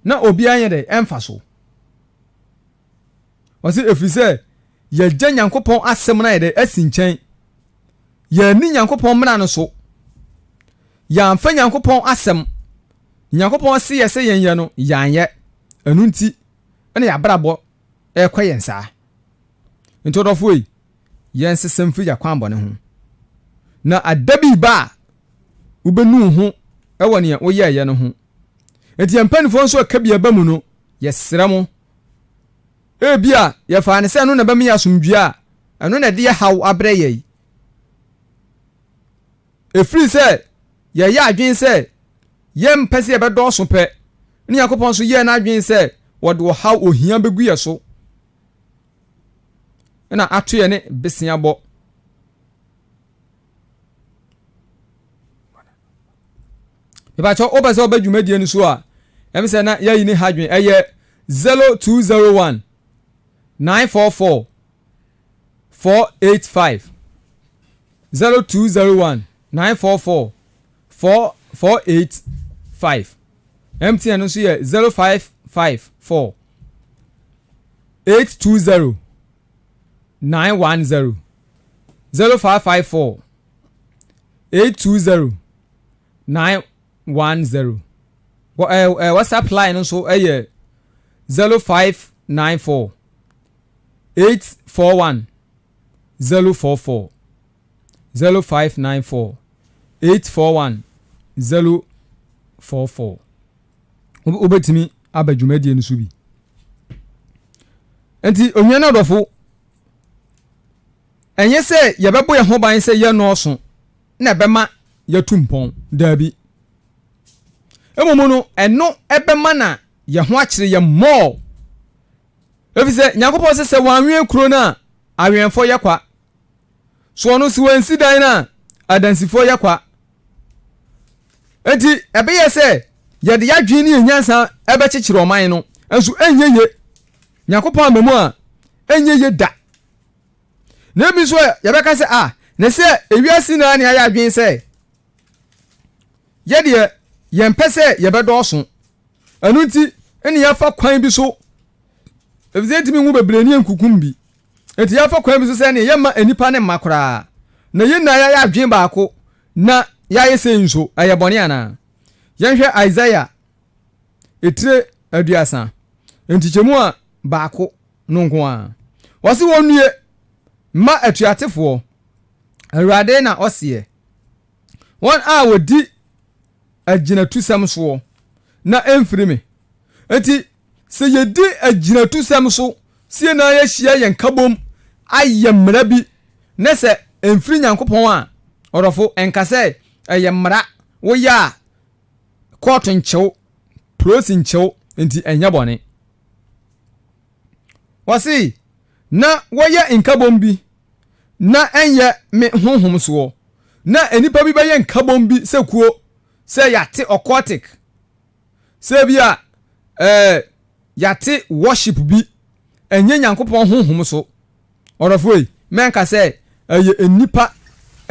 na obiara nyɛ dɛ ɛmfa so? Wɔse ɛfiri sɛ yɛagya Nyankopɔn asɛm no ayɛ dɛ asi nkyɛn. Yɛanni Nyankopɔn mmara no so. Yɛamfa Nyankopɔn asɛm Nyankopɔn se yɛ sɛ yɛnyɛ no, yɛanyɛ. Ɛno nti na yɛabrabɔ rekɔ yɛn saa. Nti ɔdɔfoɔ yi, yɛnsesa mfiri yɛn akwammɔne ho. Na ada bi reba a, wobɛnu wo ho wɔ nea woyɛeɛ no ho. Nti yɛn mpanimfoɔ nso a ɛka bi aba mu no, yɛsrɛ mo. Ebia yɛfaa no sɛ ɛno na ɛbɛma yɛn asomdwoeɛ a, ɛno na ɛde yɛ haw abrɛ yɛn. Ɛfiri sɛ yɛyɛ adwene sɛ yɛmpɛ sɛ yɛbɛdɔɔso pɛ, ne Nyankopɔn nso yɛɛ n'adwene sɛ wɔde ɔhaw ohia bɛgu yɛ so na ato yɛ ne beseabɔ. Mepakyɛ wopɛ sɛ wobɛ dwumadie no so a, ɛm sɛ na yɛayi ne ha dwen ɛyɛ 0201 944 485 0201 944 4 485 MTN no nso yɛ 0554 820 910 0554 820 910 wɔ ɛ ɛ WhatsApp line no nso yɛ 0594 841 044 0594 841 044. Wobɛtumi aba dwumadie no so bi. Nti onua no adɔfo, ɛnyɛ sɛ yɛbɛbɔ yɛn ho ban sɛ yɛnnɔɔso na ɛbɛma yɛatu mpɔn. Daabi. Mmom no, ɛno ɛbɛma na yɛn ho akyere yɛn mmɔɔ. Efisɛ Nyankopɔn se sɛ wɔanwɛn kuro no a, awɛnfoɔ yɛ kwa. So ɔno se wɔansi dan no a, adansifoɔ yɛ kwa. Enti ɛbɛyɛ sɛ yɛde yɛadwene ne yɛn nyansa ɛbɛkyekyere ɔman no, nso ɛnyɛ ye. Nyankopɔn ama mu a, ɛnyɛ ye da. Na ebi nso yɛbɛka sɛ, ah, na sɛ ewiase nyinaa ne ayɛ adwene sɛ yɛdeɛ yɛmpɛ sɛ yɛbɛdɔɔso. Ɛno nti ne yɛafa kwan bi so, efisɛ yɛntumi nwo bebree ne yɛnkukum bi. Enti yɛafa kwan bi so sɛ ne yɛmma nnipa ne mma koraa. Na yɛn nyinaa yɛayɛ adwene baako na yɛayɛ sei nso, ɛyɛ bɔne anaa? Yɛnhwɛ Isaiah etire 30, nkyekyɛmu a baako no nko ara. Wɔse wɔnnue mma atuatefoɔ, Awurade na ɔseɛ, wɔn a wɔdi agyinatusɛm soɔ, na ɛmfiri me. Enti, sɛ yɛdi agyinatusɛm so, sɛ yɛn nyinaa yɛahyia yɛn nkabom ayɛ mmara bi, na sɛ ɛmfiri Nyankopɔn a, ɔdɔfo, ɛnka sɛ ɛyɛ mmara, woyɛ a, kɔɔto nkyew, polisi nkyew, enti ɛnyɛ bɔne. Wɔse, na wɔyɛ nkabom bi, na ɛnyɛ me honhom soɔ. Na nnipa bi bɛyɛ nkabom bi sɛ kuo, sɛ yɛate occultic, sɛ bi a ɛɛ yɛate worship bi, ɛnyɛ Nyankopɔn honhom so. Ɔdɔfoɔ yi, mɛnka sɛ ɛyɛ nnipa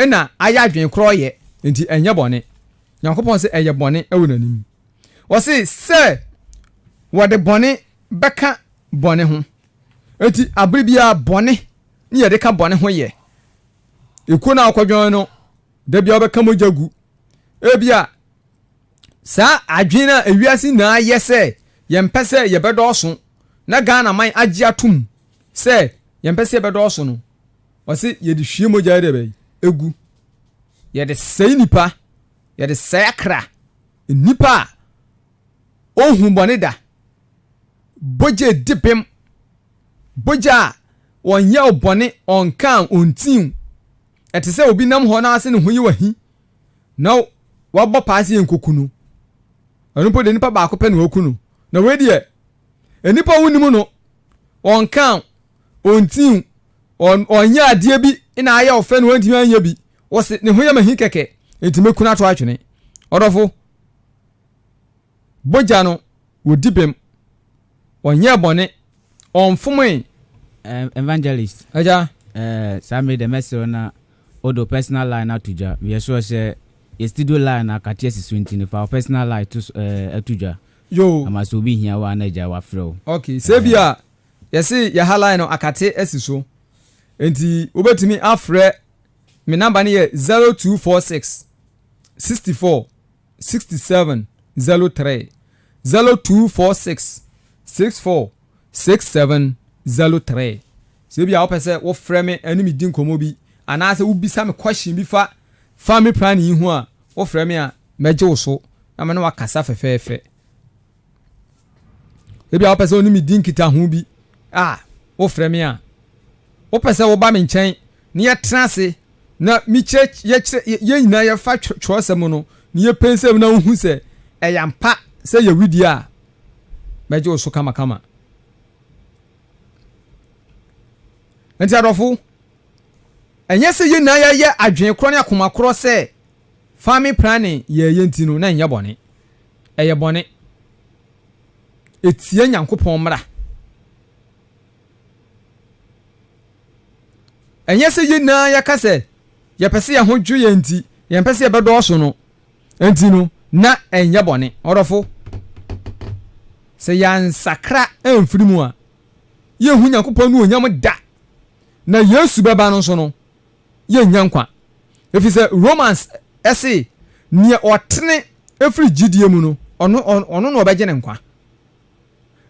na ayɛ adwene korɔ yɛ, nti ɛnyɛ bɔne. Nyankopɔn sɛ ɛyɛ bɔne wɔ n'anim. Ɔse sɛ wɔde bɔne bɛka bɔne ho. Enti abere biara bɔne ne yɛde ka bɔne ho yɛ. Ekuo no a wokɔdwɔn no, da biara wobɛka mogya gu. Ebia saa adwene no a ewiase nyinaa yɛ sɛ yɛmpɛ sɛ yɛbɛdɔɔso na Ghana man agye atom sɛ yɛmpɛ sɛ yɛbɛdɔɔso no, ɔse yɛde hwie mogya yɛ dɛ bɛyi egu. Yɛde sɛe nipa, yɛde sɛe akra. Nnipa a ɔnhu bɔne da, bogya edi bem, bogya a Ɔnyɛ wo bɔne, ɔnkaa wo, ɔntii wo. Ɛte sɛ obi nam hɔ na ase ne ho yi wo ahi na wabɔ paa sɛ yɛnkɔku no. Ɛno mpo deɛ nipa baako pɛ na waku no. Na wei deɛ, nnipa a wonim no, ɔnkaa wo, ɔntii wo, ɔnyɛ adeɛ bi na ayɛ wo fɛ na wantumi anyɛ bi. Wɔse ne ho yɛ m'ahi kɛkɛ, enti mɛku no ato atwene. Ɔdɔfo, bogya no, wɔdi bem. Ɔnyɛɛ bɔne, ɔmfomee. Evangelist. Agya. Eh, saa mmere deɛ mɛsrɛ wo na wode wo personal line no ato dwa. Meyɛ sure sɛ yɛ studio line no akate asi so nti no, fa wo personal line to so, eh, to dwa. Yoo. Ama sɛ obi hia wo a na agya wafrɛ wo. Ok, sɛ ebi a yɛse yɛ ha line no akate asi so nti wobɛtumi afrɛ me number no yɛ 0246 64 67 03, 0246 64 67 03. Sɛ ebia wopɛ sɛ wofrɛ me ne me di nkɔmmɔ bi anaasɛ wobisa me question bi fa family planning yi ho a, wofrɛ me a mɛgye wo so na me ne wo akasa fɛfɛɛfɛ. Ebia wopɛ sɛ wo ne me di nkitaho bi a, wofrɛ me a. Wopɛ sɛ woba me nkyɛn na yɛtena ase na mekyerɛ yɛkyerɛ yɛn nyinaa yɛfa twerɛsɛm no na yɛpɛnsɛm na wohu sɛ ɛyɛ ampa sɛ yɛ widie a, mɛgye wo so kamakama. Nti adɔfo, ɛnyɛ sɛ yɛn nyinaa yɛyɛ adwene korɔ ne akoma korɔ sɛ family planning yɛyɛ nti no na ɛnyɛ bɔne. Ɛyɛ bɔne. Ɛtia Nyankopɔn mmara. Ɛnyɛ sɛ yɛn nyinaa yɛka sɛ yɛpɛ sɛ yɛn ho dwo yɛn nti yɛmpɛ sɛ yɛbɛdɔɔso no nti no, na ɛnyɛ bɔne. Ɔdɔfo, sɛ yɛansakra amfiri mu a, yɛnhu Nyankopɔn anuonyam da, na Yesu bɛba no nso no, yɛnnya nkwa. Ɛfiri sɛ Romans se, Neɛ ɔtene firi gyidie mu no, ɔno, ɔno na ɔbɛgye ne nkwa.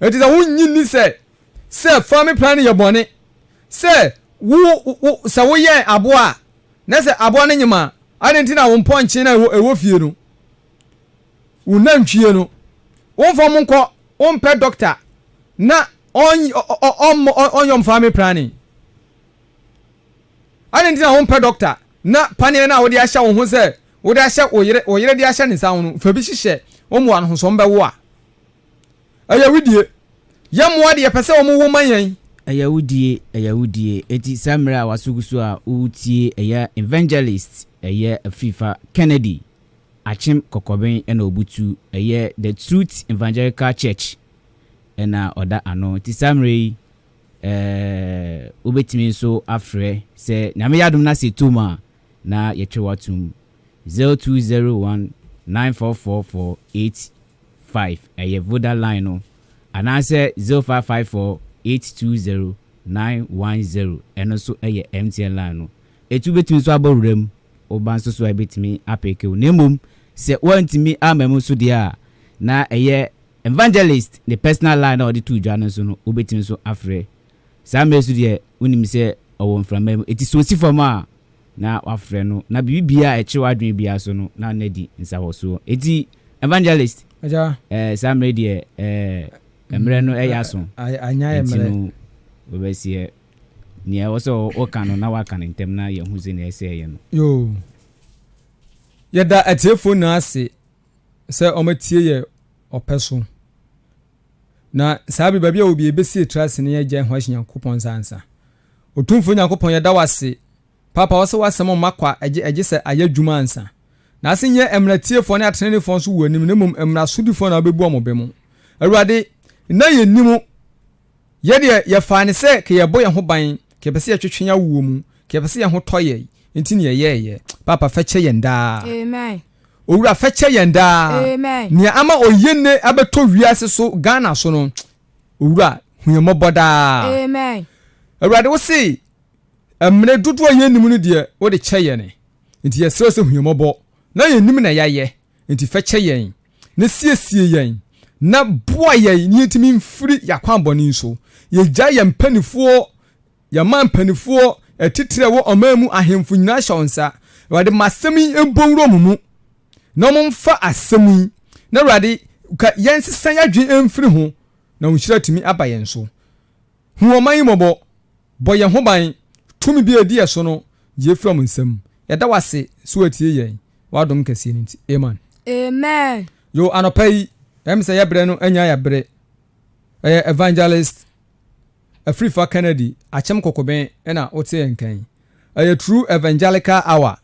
Enti sɛ wonnye nni sɛ sɛ family planning yɛ bɔne, sɛ wo wo sɛ woyɛn aboa a, na sɛ aboa no nyem a, adɛn nti na wo mpɔnkye no a ɛwɔ ɛwɔ fie no, wo nantwie no, womfa wɔn nkɔ, wompɛ dɔkta na ɔn ɔmmɔ ɔnyɛ wɔn family planning? Adɛn nti na wompɛ dɔkta na paneɛ no a wode ahyɛ wo ho sɛ wode ahyɛ wo yere wo yere de ahyɛ ne nsa ho no, fa bi hyehyɛ wo mmoa no ho sɛ wɔbɛwo a? Ɛyɛ wo die. Yɛn mmoa de yɛpɛ sɛ wɔn wo ma yɛn. Ɛyɛ wo die, ɛyɛ wo die. Enti saa mmerɛ a w'aso gu so a woretie ɛyɛ Evangelist ɛyɛ Afrifa Kennedy Akyem Kɔkɔben ɛna ɔbutu ɛyɛ The Truth Evangelical Church ɛna ɔda ano. Nti saa mmerɛ yi ɛɛ wobɛtumi nso afrɛ sɛ Nyame yɛ adom na sɛ ɛtom a na yɛtwe w'atom 0201 9444 8 5, ɛyɛ Voda line no, anaasɛ 0554 820 910, ɛno nso yɛ MTN line no. Etu betumi nso abɔ wuram, wo ba nso so a ebetumi apeke wo. Na mmom sɛ woantumi amma mu nso deɛ a, na ɛyɛ Evangelist ne personal line a ɔde too dwa no nso no, wobetumi nso afrɛ. Saa mmerɛ yi nso deɛ, wonim sɛ ɔwɔ mframa mu, enti sɛ ɔsi fam a, na wafrɛ no, na biribi biara a ɛkyere w'adwene biara so no, na no adi nsawɔsoɔ. Enti, Evangelist, Agya. eh, saa mmerɛ yi deɛ, eh, mmerɛ no ɛyɛ aso. Anya yɛ Enti mmerɛ. no, wobɛseɛ, nea ɛwɔ sɛ woka no, na waka no ntɛm na yɛhu sɛ nea ɛsɛ yɛ no. Yoo. Yɛda atiefoɔ nyinaa ase sɛ wɔatie yɛ ɔpɛ so. Na saa bere baabi a wɔ bi yɛbɛsi etiri ase na yɛagyae ho ahyɛ Nyankopɔn nsa ansa. Otumfoɔ Nyankopɔn, yɛda wo ase paapa wo sɛ w'asɛm mma kwa gye gye sɛ ayɛ adwuma ansa. Na ase nyɛ mmara tiefoɔ ne ateneneefoɔ nso wɔ w'anim na mmom mmara sodifoɔ na wobɛbu wɔn bem. Awurade, na yɛnni mu. Yɛ deɛ yɛfaa no sɛ ka yɛbɔ yɛn ho ban, ka yɛpɛ sɛ yɛtwetwe yɛn awoɔ mu, ka yɛpɛ sɛ yɛn ho tɔ yɛn nti na yɛyɛeɛ. Paapa fɛkyɛ yɛn daa. Amen. Owura fɛkyɛ yɛn daa. Amen. Nea ama oyene abɛtɔ wiase so Ghana so no, Owura hu yɛn mmɔbɔ daa. Amen. Awurade wo se mmere dodoɔ a yɛnnim no deɛ wode kyɛ yɛn. Nti yɛsrɛ wo sɛ hu yɛn mmɔbɔ. Na yɛnnim na yɛayɛ. Nti fɛkyɛ yɛn na siesie yɛn na boa yɛn na yɛntumi mfiri yɛn akwammɔne yi so. Yɛgyae yɛn mpanifoɔ Yɛma mpanimfoɔ, atitire a ɛwɔ ɔman mu, ahemfo nyinaa hyɛ wo nsa. Awurade, ma asɛm yi mbɔ nwura wɔn mu, na wɔmfa asɛm yi, na Awurade, ka yɛnsesa yɛn adwene mfiri ho, na wo nhyira atumi aba yɛn so. Hu ɔman yi mmɔbɔ. Bɔ yɛn ho ban, tumi bi a ɛdi yɛn so no, gye firi wɔn nsam. Yɛda wo ase sɛ woatie yɛn, w'adom kɛseɛ no nti. Amen. Amen. Yo, anɔpa yi, ɛyɛ me sɛ yɛ berɛ no anya yɛ bere. Ɛyɛ Evangelist Afrifa Kennedy, Akyem Kokoben na wote yɛn nka yi. Ɛyɛ True Evangelical Hour.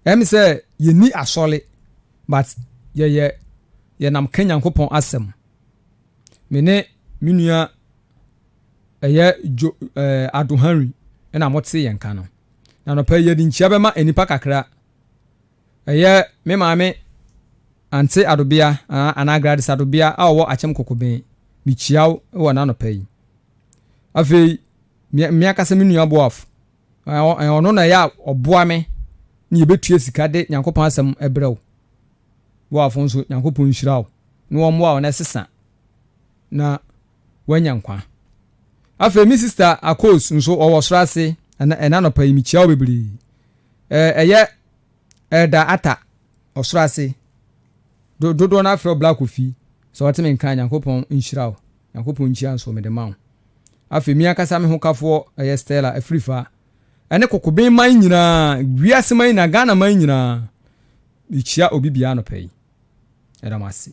Ɛyɛ me sɛ yɛnni asɔre, but yɛyɛ yɛnam ka Nyankopɔn asɛm. Me ne me nua ɛyɛ Jo ɛɛ Ado Henry na mote yɛn nka no. Na anɔpa yi yɛde nkyia bɛma nnipa kakra. Ɛyɛ me maame Ante Adobea anaa Gladys Adobea a ɔwɔ Akyem Kokoben. Mekyia wo wɔ n'anɔpa yi. Afei me me ankasa me nua Boaf, ɔno na ɛyɛ a ɔboa me na yɛbɛtua sika de Nyankopɔn asɛm brɛ wo. Boafo nso Nyankopɔn nhyira wo na wɔmmoa wo na ɛsesa na woanya nkwa. Afei me sista Akos nso ɔwɔ soro ase ɛna ɛna anɔpa yi mekyia wo bebree. Ɛyɛ Elder Atta ɔsoro ase. Do dodoɔ no afrɛ wo Black Kofi sɛ ɔte me nka Nyankopɔn nhyira wo. Nyankopɔn nkyia nso mede ma wo. Afei me ankasa me hokafoɔ ɛyɛ Stella Afrifa ɛne Kokoben man nyinaa, wiase man nyinaa, Ghana man nyinaa mekyia obi biara anɔpa yi. Yɛda mo ase.